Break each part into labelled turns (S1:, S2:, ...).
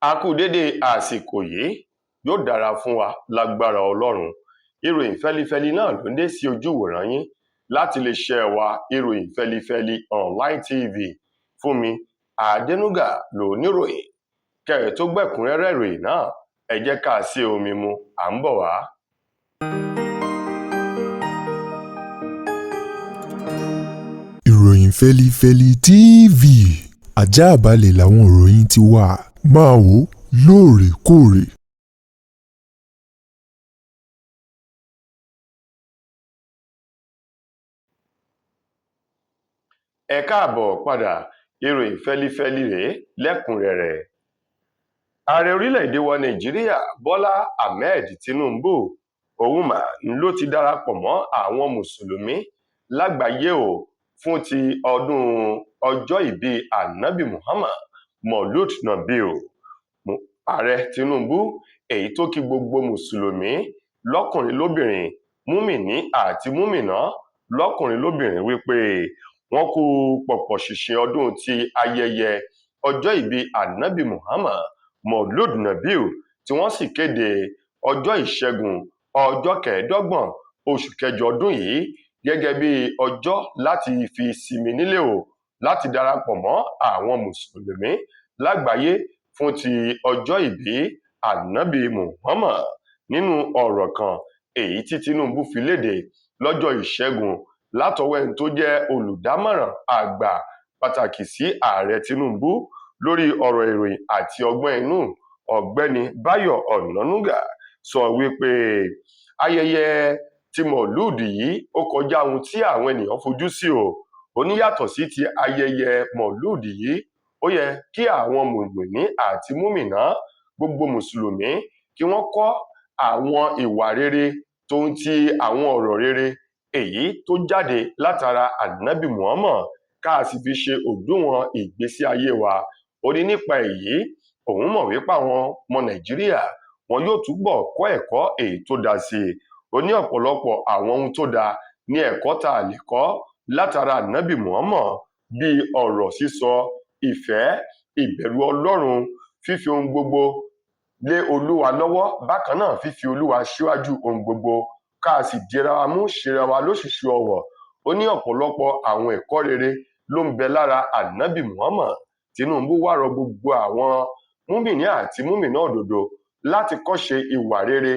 S1: A kú dédé àsìkò yìí, yóò dára fún wa lágbára Ọlọ́run. Ìròyìn fẹlifẹli náà ló ń dé sí ojú ìwòran yín láti lè ṣe wa ìròyìn fẹlifẹli online tv. Fúnmi Adẹnuga ló níròyìn. Kẹ́ ẹ tó gbẹ̀kúnrẹ́rẹ́ ìròyìn náà, ẹ jẹ́ ká sí omi mu, à ń bọ̀ wá.
S2: Ìròyìn fẹlifẹli TV ajáàbalẹ̀ làwọn ìròyìn ti wà, máa wò ó lóòrèkóòrè.
S1: Ẹ káàbọ̀ padà, ìròyìn fẹlifẹli rèé lẹ́kùnrẹ́rẹ́. Ààrẹ orílẹ̀-èdè wa Nàìjíríà Bọ́lá Ahmed Tinubu òun mà ló ti darapọ̀ mọ́ àwọn mùsùlùmí lágbàáyé o fún ti ọdún ọjọ́ ìbí Ànábì Muhammad Maulud Nabiu. Ààrẹ Tinubu èyí tó kí gbogbo mùsùlùmí lọ́kùnrin lóbìnrin, múmìnì àti múmìnà lọ́kùnrin lóbìnrin wípé wọ́n kú pọ̀pọ̀ ṣìnṣìn ọdún ti ayẹyẹ ọjọ́ ìbí Ànábì Muhammad Maulud Nabiu, tí wọ́n sì kéde ọjọ́ ìṣẹ́gun ọjọ́ 25 oṣù kẹjọ ọdún yìí gẹ́gẹ́ bí ọjọ́ láti fi sinmi nílé o, láti darapọ̀ mọ́ àwọn mùsùlùmí lágbàáyé fún ti ọjọ́ ìbí Ànábì Muhammad. Nínú ọ̀rọ̀ kan èyí tí Tinubu fi léde lọ́jọ́ ìṣẹ́gun látọwọ́ ẹni tó jẹ́ olùdámọ̀ràn àgbà pàtàkì sí ààrẹ Tinubu lórí ọ̀rọ̀ ìròyìn àti ọgbọ́n inú, ọ̀gbẹ́ni Báyọ̀ Ọ̀nànúgà, sọ wípé ayẹyẹ tí Maulud yìí ó kọjá ohun tí àwọn ènìyàn fojú sí o. Ó ní yàtọ̀ sí ti ayẹyẹ Maulud yìí, ó yẹ kí àwọn mùmìnì àti múmìnà, gbogbo mùsùlùmí, kí wọ́n kọ́ àwọn ìwà rere tó ń ti àwọn ọ̀rọ̀ rere èyí tó jáde látara Ànábì Muhammad, ká sì fi ṣe òdiwọ̀n ìgbésí ayé wa. Ó ní nípa èyí, òun mọ̀ wípé àwọn ọmọ Nàìjíríà wọn yóò túbọ̀ kọ́ ẹ̀kọ́ èyí tó dáa sí i. Ó ní ọ̀pọ̀lọpọ̀ àwọn ohun tó dáa ní ẹ̀kọ́ tá a lè kọ́ látara Ànábì Muhammad, bíi ọ̀rọ̀ sísọ, ìfẹ́, ìbẹ̀rù Ọlọ́run, fífi ohun gbogbo lé Olúwa lọ́wọ́, bákan náà fífi Olúwa síwájú ohun gbogbo, ká sì dira wa mú, ṣera wa lóṣùṣù ọwọ̀. Ó ní ọ̀pọ̀lọpọ̀ àwọn ẹ̀kọ́ rere ló ń bẹ lára Ànábì Muhammad. Tinubu wá rọ gbogbo àwọn múmìnì àti múmìnà òdodo láti kọ́ṣe ìwà rere,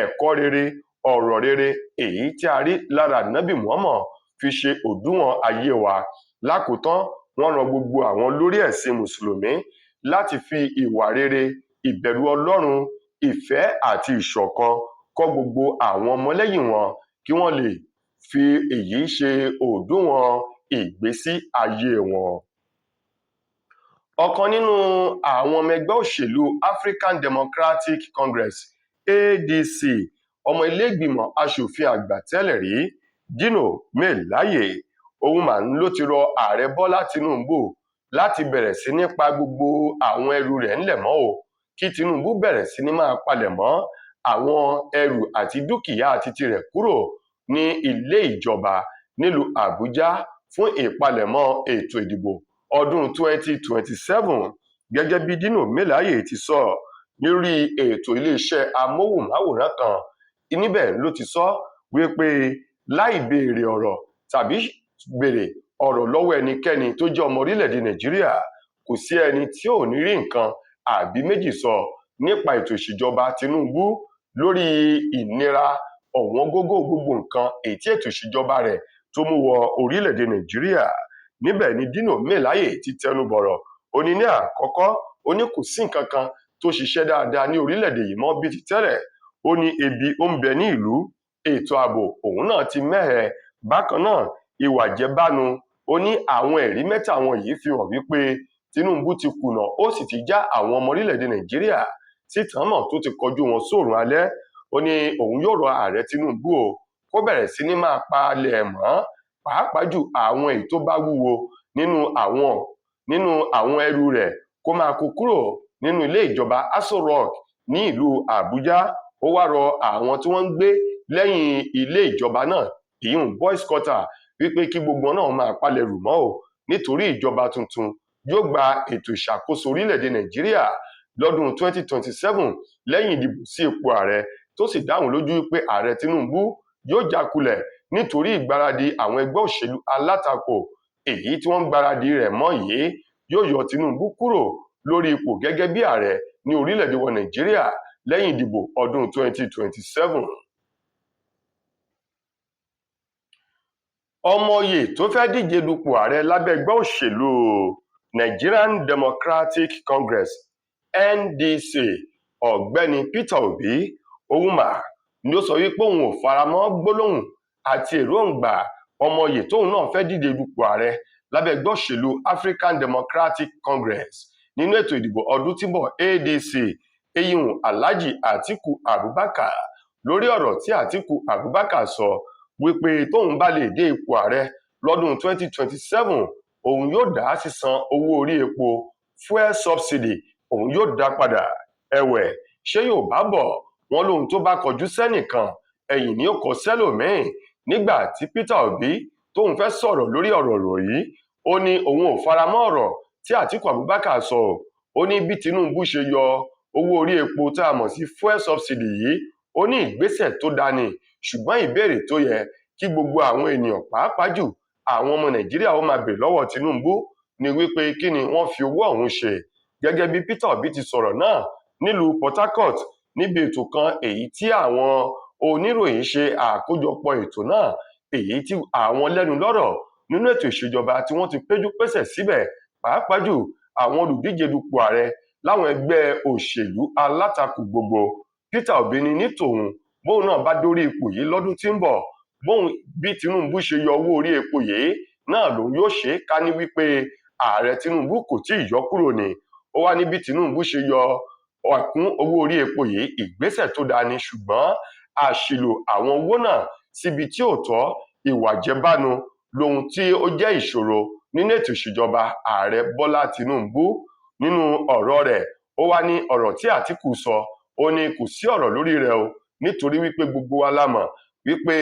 S1: ẹ̀kọ́ rere, ọ̀rọ̀ rere èyí tí a rí lára Ànábì Muhammad fi ṣe òdiwọ̀n ayé wa. Lákòótán, wọ́n rọ gbogbo àwọn lórí ẹ̀sìn mùsùlùmí láti fi ìwà rere, ìbẹ̀rù Ọlọ́run, ìfẹ́ àti ìṣọ̀kan kọ́ gbogbo àwọn ọmọlẹ́yìn wọn, kí wọ́n lè fi èyí ṣe òdiwọ̀n ìgbésí ayé wọn. Ọ̀kan nínú àwọn ọmọ ẹgbẹ́ òṣèlú African Democratic Congress ADC, ọmọ iléègbìmọ̀ asòfin àgbà tẹ́lẹ̀ rí, Dino Melaye, òun mà ló ti rọ ààrẹ Bọ́lá Tinubu láti bẹ̀rẹ̀ sí ní pa gbogbo àwọn ẹrù rẹ̀ ńlẹ̀ mọ́ o, kí Tinubu bẹ̀rẹ̀ sí ní máa palẹ̀ mọ́ àwọn ẹrù àti dúkìá títí rẹ̀ kúrò ní ilé ìjọba nílùú Àbújá fún ìpalẹ̀mọ́ ètò ìdìbò ọdún 2027. Gẹ́gẹ́ bí Dino Melaye ti sọ lórí ètò iléeṣẹ́ amóhùnmáwòrán kan, níbẹ̀ ló ti sọ wípé láì béèrè ọ̀rọ̀ tàbí béèrè ọ̀rọ̀ lọ́wọ́ ẹnikẹ́ni tó jẹ́ ọmọ orílẹ̀-èdè Nàìjíríà, kò sí ẹni tí ò ní rí nǹkan àbí méjì sọ nípa ètò ìṣèjọba Tinubu lórí ìnira ọ̀wọ́n gógó gbogbo nǹkan èyí tí ètò ìṣèjọba rẹ̀ tó mú wọ orílẹ̀-èdè Nàìjíríà. Níbẹ̀ ni Dino Melaye ti tẹnu bọ̀rọ̀. Ó ní ní àkọ́kọ́, ó ní kò sí nǹkan kan tó ṣiṣẹ́ dáadáa ní orílẹ̀-èdè yìí mọ́ bíi ti tẹ́lẹ̀. Ó ní ebi ó ń bẹ ní ìlú, ètò ààbò òun náà ti mẹ́hẹ, bákan náà ìwà jẹbánu. Ó ní àwọn ẹ̀rí mẹ́ta wọ̀nyí fi hàn wípé Tinubu ti kùnà, ó sì ti já àwọn ọmọ orílẹ̀-èdè Nàìjíríà sítànmọ̀ tó ti kọjú wọn sóòrùn alẹ́. Ó ní òun yóò rọ ààrẹ Tinubu o kó bẹ̀rẹ̀ sí ní máa palẹ̀ mọ́, pàápàá jù àwọn èyí tó bá wúwo nínú àwọn ẹrù rẹ̀, kó máa kó kúrò nínú ilé ìjọba Aso Rock ní ìlú Àbújá. Ó wá rọ àwọn tí wọ́n ń gbé lẹ́yìn ilé ìjọba náà, ìyún boys quarter, wípé kí gbogbo náà máa palẹ̀ rù mọ́ o, nítorí ìjọba tuntun yóò gba ètò ìṣàkóso orílẹ̀-èdè Nàìjíríà Lọ́dún 2027 lẹ́yìn ìdìbò sí ipò ààrẹ, tó sì dáhùn lójú pé ààrẹ Tinubu yóò jákulẹ̀ nítorí ìgbáradì àwọn ẹgbẹ́ òṣèlú alátakò èyí tí wọ́n ń gbáradì rẹ̀ mọ́ yìí yóò yọ Tinubu kúrò lórí ipò gẹ́gẹ́ bí ààrẹ ní orílẹ̀-èdè wa Nàìjíríà lẹ́yìn ìdìbò ọdún 2027. Ọmọye tó fẹ́ díje dupò ààrẹ lábẹ́ ẹgbẹ́ òṣèlú Nigerian Democratic Congress, NDC, Ọ̀gbẹ́ni Peter Obi, òun mà ni ó sọ wípé òun ò faramọ́ gbólóhùn àti èròǹgbà ọmọye tóun náà fẹ́ díje dupò ààrẹ lábẹ́ ẹgbẹ́ òṣèlú African Democratic Congress nínú ètò ìdìbò ọdún tí ń bọ̀, ADC, eyín Alhaji Atiku Abubakar, lórí ọ̀rọ̀ tí Atiku Abubakar sọ wípé tóun bá lè dé ipò ààrẹ lọ́dún 2027, òun yóò dá sísan owó orí epo, fuel subsidy, òun yóò dá padà. Ẹ̀wẹ̀, ṣé yóò bá bọ̀ wọ́n lóhun tó bá kọjú sẹ́nìkan, ẹ̀yìn ni ó kọ sẹ́lòmíín. Nígbà tí Peter Obi tóun fẹ́ sọ̀rọ̀ lórí ọ̀rọ̀ yìí, ó ní òun ò faramọ́ ọ̀rọ̀ tí Atiku Abubakar sọ. Ó ní bí Tinubu ṣe yọ owó orí epo tá a mọ̀ sí fuel subsidy yìí, ó ní ìgbésẹ̀ tó dání, ṣùgbọ́n ìbéèrè tó yẹ kí gbogbo àwọn ènìyàn, pàápàá jù àwọn ọmọ Nàìjíríà, ó máa bèèrè lọ́wọ́ Tinubu ni wípé kí ni wọ́n fi owó ọ̀hún ṣe. Gẹ́gẹ́ bí Peter Obi ti sọ̀rọ̀ náà nílùú Port Harcourt níbi ètò kan èyí tí àwọn oníròyìn ṣe àkójọpọ̀ ètò náà, èyí tí àwọn lẹ́nu lọ́rọ̀ nínú ètò ìṣèjọba tí wọ́n ti péjú pésẹ̀ síbẹ̀, pàápàá jù àwọn olùdíje dupò ààrẹ láwọn ẹgbẹ́ òṣèlú alátakò gbogbo. Peter Obi ní ní tòun, bóun náà bá dórí ipò yìí lọ́dún tí ń bọ̀, bóun bí Tinubu ṣe yọ owó orí epo yìí náà lòun yóò ṣe, ká ní wípé ààrẹ Tinubu kò tí ì yọ kúrò ní. Ó wá ní bí Tinubu ṣe yọ ọ̀kún owó orí epo yìí, ìgbésẹ̀ tó dáa ni, ṣùgbọ́n àṣìlò àwọn owó náà síbi tí ò tọ́, ìwà jẹbánu lohun tí ó jẹ́ ìṣòro nínú ètò ìṣèjọba ààrẹ Bọ́lá Tinubu. Nínú ọ̀rọ̀ rẹ̀, ó wá ní ọ̀rọ̀ tí Àtíkù sọ, ó ní kò sí ọ̀rọ̀ lórí rẹ̀ o, nítorí wípé gbogbo wa la mọ̀ wípé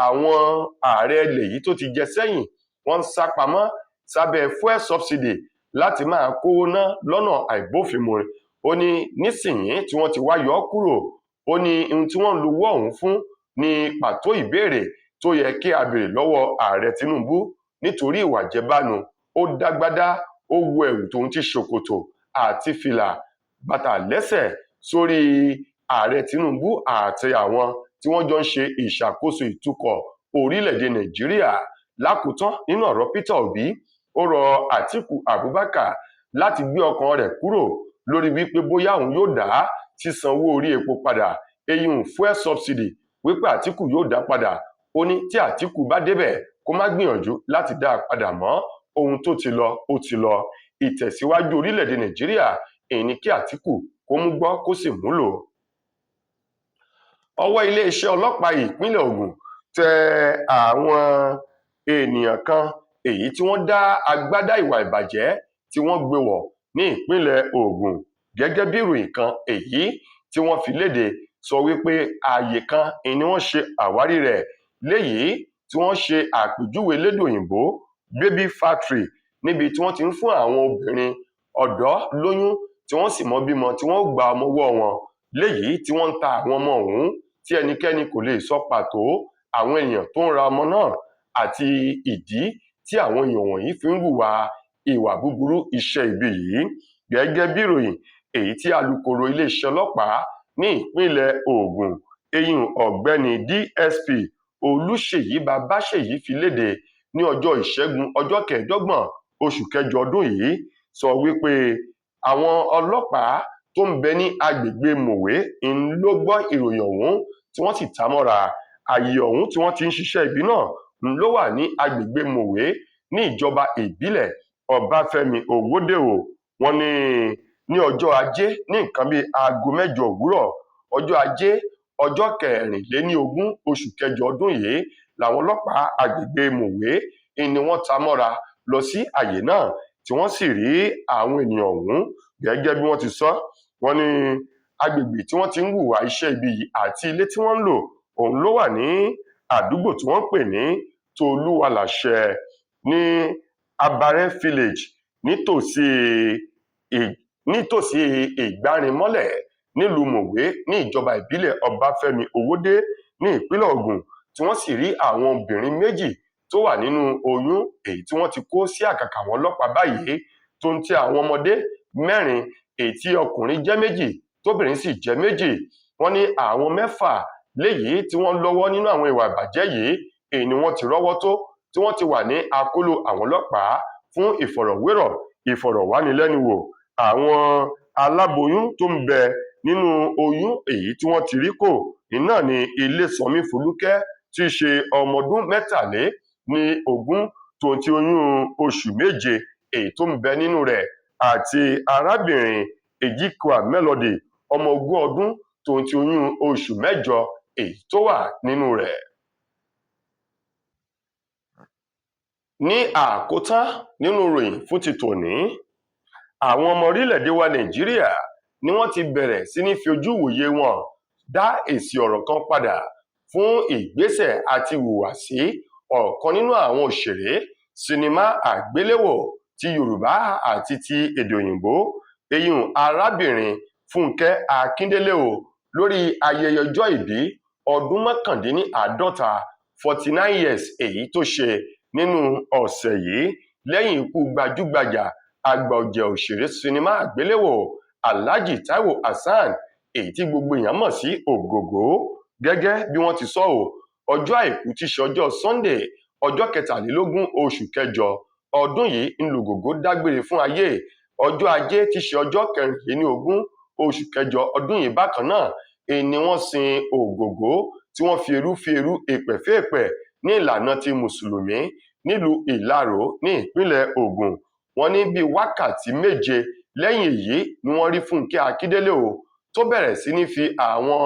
S1: àwọn ààrẹ ilẹ̀ yìí tó ti jẹ sẹ́yìn, wọ́n ń sá pamọ́ sábẹ́ fuel subsidy láti máa kówó ná lọ́nà àìbófinmu. Ó ní nísìnyí tí wọ́n ti wá yọ ọ́ kúrò, ó ní ohun tí wọ́n ń lo owó ọ̀hún fún ní pàtó ìbéèrè tó yẹ kí a béèrè lọ́wọ́ ààrẹ Tinubu, nítorí ìwà jẹbánu ó dágbádá, ó wọ ẹ̀wù tóun ti ṣòkòtò àti fìlà bàtà lẹ́sẹ̀ sórí ààrẹ Tinubu àti àwọn tí wọ́n jọ ń ṣe ìṣàkóso ìtukọ̀ orílẹ̀-èdè Nàìjíríà. Lákòótán nínú ọ̀rọ̀ Peter Obi, ó rọ Àtíkù Abubakar láti gbé ọkàn rẹ̀ kúrò lórí wípé bóyá òun yóò dá sísan owó orí epo padà, eyín fuel subsidy, wípé Àtíkù yóò dá padà. Ó ní tí Àtíkù bá débẹ̀, kó má gbìyànjú láti dá a padà mọ́, ohun tó ti lọ ó ti lọ. Ìtẹ̀síwájú orílẹ̀-èdè Nàìjíríà èyí ni kí Àtíkù kó mú gbọ́ kó sì múlò. Ọwọ́ iléeṣẹ́ ọlọ́pàá ìpínlẹ̀ Ògùn tẹ àwọn ènìyàn kan èyí tí wọ́n dá agbádá ìwà ìbàjẹ́ tí wọ́n gbé wọ̀ ní ìpínlẹ̀ Ògùn, gẹ́gẹ́ bí ìròyìn kan èyí tí wọ́n fi léde sọ wípé ààyè kan ni wọ́n ṣe àwárí rẹ̀ léyìí tí wọ́n ṣe àpèjúwe lédè òyìnbó baby factory, níbi tí wọ́n ti ń fún àwọn obìnrin ọ̀dọ́ lóyún tí wọ́n sì mọ́ bímọ tí wọ́n gba ọmọ ọwọ́ wọn, léyìí tí wọ́n ń ta àwọn ọmọ ọ̀hún tí ẹnikẹ́ni kò lè sọ pàtó àwọn èèyàn tó ń ra ọmọ náà àti ìdí tí àwọn èèyàn wọ̀nyí fi ń hùwà ìwà búburú iṣẹ́ ibi yìí. Gẹ́gẹ́ bí ìròyìn èyí tí alukoro iléeṣẹ́ ọlọ́pàá ní ìpínlẹ̀ Ògùn, eyín ọ̀gbẹ́ni DSP Olúṣèyí Babáṣèyí fi léde ní ọjọ́ Ìṣẹ́gun ọjọ́ 25 oṣù kẹjọ ọdún yìí, sọ wípé àwọn ọlọ́pàá tó ń bẹ ní agbègbè Mòwe ń ló gbọ́ ìròyìn ọ̀hún tí wọ́n sì ta mọ́ra. Ààyè ọ̀hún tí wọ́n ti ń ṣiṣẹ́ ibi náà ń ló wà ní agbègbè Mòwe ní ìjọba ìbílẹ̀ Ọbáfẹ́mi Òwódèwò. Wọ́n ní ọjọ́ Ajé ní nǹkan bíi aago 8 òwúrọ̀ ọjọ́ Ajé ọjọ́ 24 oṣù kẹjọ ọdún yìí làwọn ọlọ́pàá agbègbè Mòwe ni wọ́n ta mọ́ra lọ sí àyè náà tí wọ́n sì rí àwọn ènìyàn ọ̀hún. Gẹ́gẹ́ bí wọ́n ti sọ, wọ́n ní agbègbè tí wọ́n ti ń hùwà iṣẹ́ ibi yìí àti ilé tí wọ́n ń lò òun ló wà ní àdúgbò tí wọ́n ń pè ní Tolúwalàṣẹ ní Abarẹ Village nítòsí Nítòsí Ìgbárìnmọ́lẹ̀ nílùú Mòwe ní ìjọba ìbílẹ̀ Ọbáfẹ́mi Ọwọ́de ní ìpínlẹ̀ Ògùn, tí wọ́n sì rí àwọn obìnrin 2 tó wà nínú oyún èyí tí wọ́n ti kó sí àkàkà àwọn ọlọ́pàá báyìí, tó ń ti àwọn ọmọdé 4 èyí tí ọkùnrin jẹ́ 2 tóbìnrin sì jẹ́ 2. Wọ́n ní àwọn 6 léyìí tí wọ́n lọ́wọ́ nínú àwọn ìwà ìbàjẹ́ yìí, èyí ni wọ́n ti rọ́wọ́ tó, tí wọ́n ti wà ní akóló àwọn ọlọ́pàá fún ìfọ̀rọ̀wérọ̀, ìfọ̀rọ̀wánilẹ́nuwò. Àwọn aláboyún tó ń bẹ nínú oyún èyí tí wọ́n ti rí kò iná ní Ilésanmí Folúkẹ́ tí í ṣe ọmọ ọdún 23 tó ti oyún oṣù 7 èyí tó ń bẹ nínú rẹ̀, àti arábìnrin Ejikwa Melody ọmọ 20 ọdún tó ti oyún oṣù 8 èyí tó wà nínú rẹ̀. Ní àkótán nínú ìròyìn fún ti tòní, àwọn ọmọ orílẹ̀-èdè wa Nàìjíríà ni wọ́n ti bẹ̀rẹ̀ sí ní fi ojú ìwòye wọn dá èsì ọ̀rọ̀ kan padà fún ìgbésẹ̀ àti ìhùwàsí ọ̀kan nínú àwọn òṣèré sinimá àgbéléwò ti Yorùbá àti ti èdè òyìnbó, eyín arábìnrin Fúnkẹ́ Akíndélé o, lórí ayẹyẹ ọjọ́ ìbí ọdún 49, 49 years èyí tó ṣe nínú ọ̀sẹ̀ yìí lẹ́yìn ikú gbajúgbajà àgbà ọ̀jẹ̀ òṣèré sinimá àgbéléwò Alhaji Taiwo Hassan èyí tí gbogbo èèyàn mọ̀ sí Ògògó. Gẹ́gẹ́ bí wọ́n ti sọ ọ́, ọjọ́ àìkú tí ṣe ọjọ́ Sunday, ọjọ́ 23 oṣù kẹjọ ọdún yìí ńlọgògó dágbére fún ayé. Ọjọ́ ajé tí ṣe ọjọ́ 24 oṣù kẹjọ ọdún yìí bákan náà ni wọ́n sin Ògògó tí wọ́n fi eru fi eru èpè fèèpẹ̀ ní ìlànà ti mùsùlùmí nílùú Ìlaró ní ìpínlẹ̀ Ògùn. Wọ́n ní bíi wákàtí 7 lẹ́yìn èyí ni wọ́n rí Fúnkẹ́ Akíndélé o, tó bẹ̀rẹ̀ sí ní fi àwọn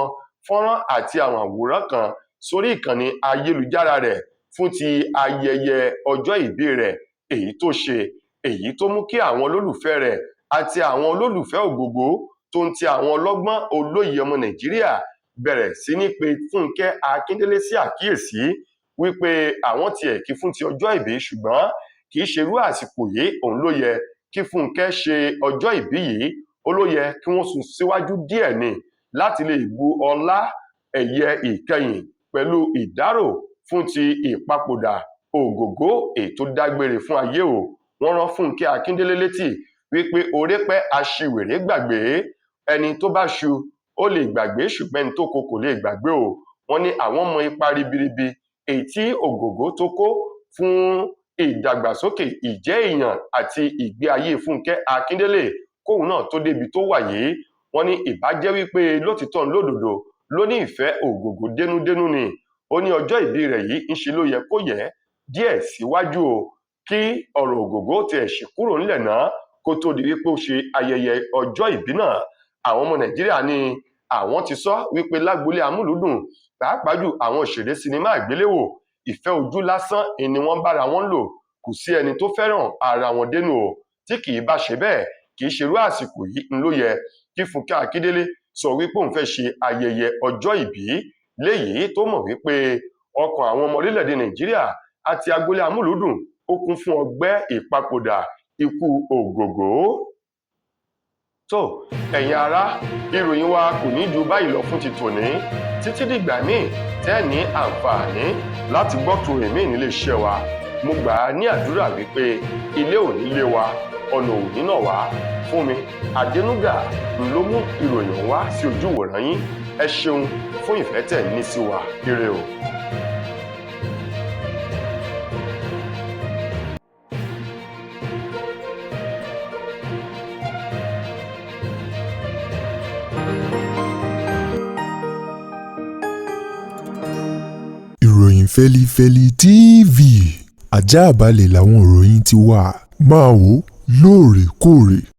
S1: fọ́nrán àti àwọn àwòrán kan sórí ìkànnì ayélujára rẹ̀ fún ti ayẹyẹ ọjọ́ ìbí rẹ̀ èyí tó ṣe, èyí tó mú kí àwọn olólùfẹ́ rẹ̀ àti àwọn olólùfẹ́ Ògògó tó ń ti àwọn ọlọ́gbọ́n olóye ọmọ Nàìjíríà bẹ̀rẹ̀ sí ní pe Fúnkẹ́ Akíndélé sí àkíyèsí wípé àwọn tiẹ̀ kí fún ti ọjọ́ ìbí, ṣùgbọ́n kì í ṣerú àsìkò yìí òun ló yẹ kí Fúnkẹ́ ṣe ọjọ́ ìbí yìí, ó ló yẹ kí wọ́n sún síwájú díẹ̀ ni láti lè bu ọlá ẹ̀yẹ ìkẹyìn pẹ̀lú ìdárò fún ti ìpapòdà Ògògó èyí tó dágbére fún ayé o. Wọ́n rán Fúnkẹ́ Akíndélé létí wípé oore pẹ́ aṣiwèrè gbàgbé, ẹni tó bá ṣu ó lè gbàgbé, ṣùgbọ́n ẹni tó kó kò lè gbàgbé o. Wọ́n ní àwọn mọ ipa ribiribi èyí tí Ògògó tó kó fún ìdàgbàsókè ìjẹ́ èèyàn àti ìgbé ayé Fúnkẹ́ Akíndélé kóun náà tó débi tó wà yìí. Wọ́n ní ìbá jẹ́ wípé lótìtọ́ lódodo ló ní ìfẹ́ Ògògó dénúdénú ni, ó ní ọjọ́ ìbí rẹ̀ yìí ń ṣe ló yẹ kó yẹ díẹ̀ síwájú o, kí ọ̀rọ̀ Ògògó tiẹ̀ ṣì kúrò ńlẹ̀ náà kó tó di wípé ó ṣe ayẹyẹ ọjọ́ ìbí náà. Àwọn ọmọ Nàìjíríà ní àwọn ti sọ wípé lágboolé amúlùúdùn, pàápàá jù àwọn òṣèré sinimá àgbéléwò, ìfẹ́ ojú lásán ni wọ́n bára wọn lò, kò sí ẹni tó fẹ́ràn ara wọn dénú o. Tí kì í bá ṣe bẹ́ẹ̀, kì í ṣerú àsìkò yìí ń ló yẹ kí Fúnkẹ́ Akíndélé sọ wípé òun fẹ́ ṣe ayẹyẹ ọjọ́ ìbí léyìí tó mọ̀ wípé ọkàn àwọn ọmọ orílẹ̀-èdè Nàìjíríà àti agboolé amúlùúdùn ó kún fún ọgbẹ́ ìpapòdà ikú Ògògó. Tó ẹ̀yin ará, ìròyìn wa kò ní ju báyìí lọ fún ti tòní, títí dìgbà míì tẹ́ ní àǹfààní láti gbọ́ tòrìn míì nílé iṣẹ́ wa. Mo gbà á ní àdúrà wípé ilé ò ní lé wa, ọ̀nà ò ní nà wá. Fún mi Adénúgà ló mú ìròyìn wá sí ojú ìwòran yín. Ẹ ṣeun fún ìfẹ́ tẹ̀ ní sí wa. Ire o.
S2: Ìròyìn Fẹ́lifẹ́li TV àjààbálẹ̀ làwọn ìròyìn ti wà. Máa wò lóòrèkóòrè.